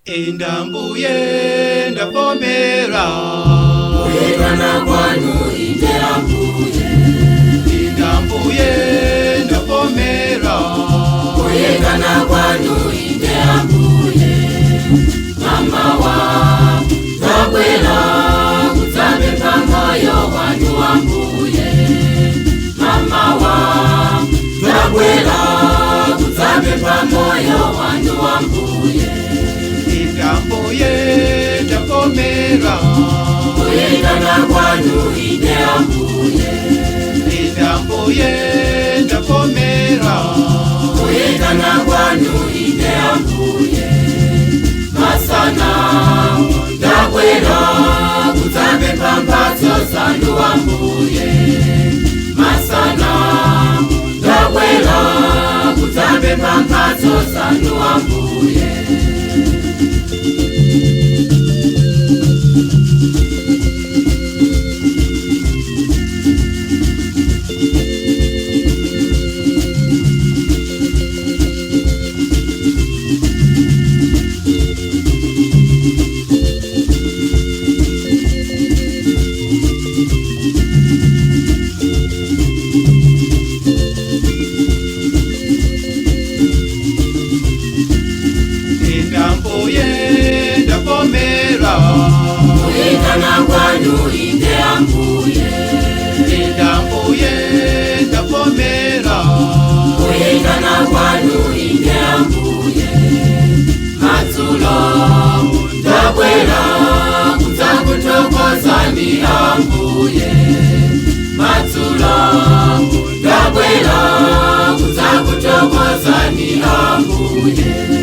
Inde Ambuye ndavomera. Kuitana kwanu inde Ambuye. Inde Ambuye ndavomera. Kuitana kwanu inde Ambuye. Mamawa ndabwera kudzapempha moyo wanu Ambuye. Mamawa ndabwera kudzapempha moyo wanu Ambuye. Inde Ambuye ndavomera. Kuitana kwanu inde Ambuye. Inde Ambuye ndavomera. Kuitana kwanu inde Ambuye. Masana ndabwera kudzapempha mphatso zanu Ambuye. Masana ndabwera kudzapempha mphatso zanu Ambuye. Inde Ambuye ndavomera. Kuitana kwanu inde Ambuye. Inde Ambuye ndavomera. Kuitana kwanu inde Ambuye. Madzulo ndabwera kudzakuthokozani Ambuye. Madzulo ndabwera kudzakuthokozani Ambuye.